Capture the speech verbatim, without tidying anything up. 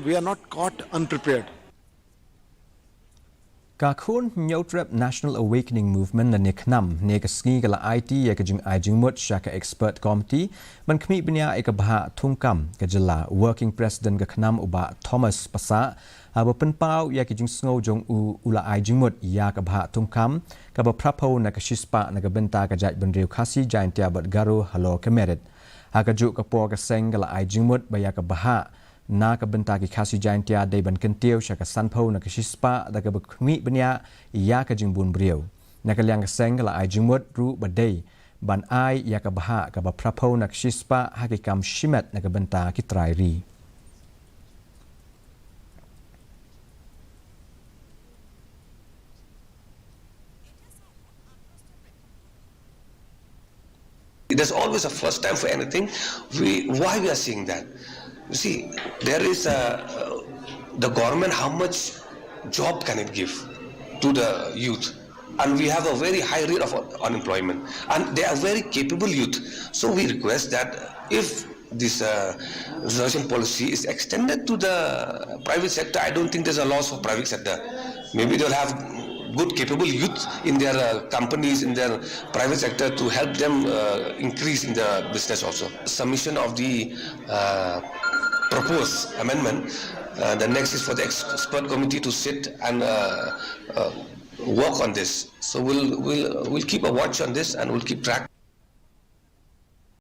We are not caught unprepared. Ka khun Hynñiewtrep National Awakening Movement lane KHNAM, ne ka sngi ka la aiti ïa ka jingai jingmut sha ka Expert Committee ban khmih bniah ïa ka bhah thungkam ka jylla. Working President ka KHNAM u Bah Thomas Passah, haba pynpaw ïa ki jingsngew jong u, u la ai jingmut ïa ka bhah thungkam kaba phraphew na ka shispah na ka bynta ka jaitbynriew Khasi Jaiñtia bad Garo halor ka merit. Ha kajuh ka por ka seng ka la ai jingmut ba ïa ka bhah na ka bynta ki Khasi Jaiñtia dei ban kyntiew sha ka sanphew na ka shispah da kaba khmih bniah ïa ka jingbun briew. Na ka liang ka seng ka la ai jingmut ruh ba dei ban ai ïa ka bhah kaba phraphew na ka shispah ha ki kam shimet na ka bynta ki trai ri. There's always a first time for anything. We, why we are seeing that? You see, there is a, uh, the government, how much job can it give to the youth? And we have a very high rate of un-, unemployment. And they are very capable youth. So we request that if this, uh, reservation policy is extended to the private sector, I don't think there's a loss for private sector. Maybe they'll have good, capable youth in their, uh, companies, in their private sector to help them, uh, increase in the business also. Submission of the, uh, proposed amendment, uh, the next is for the ex-, expert committee to sit and, uh, uh, work on this. So we'll, we'll, we'll keep a watch on this and we'll keep track.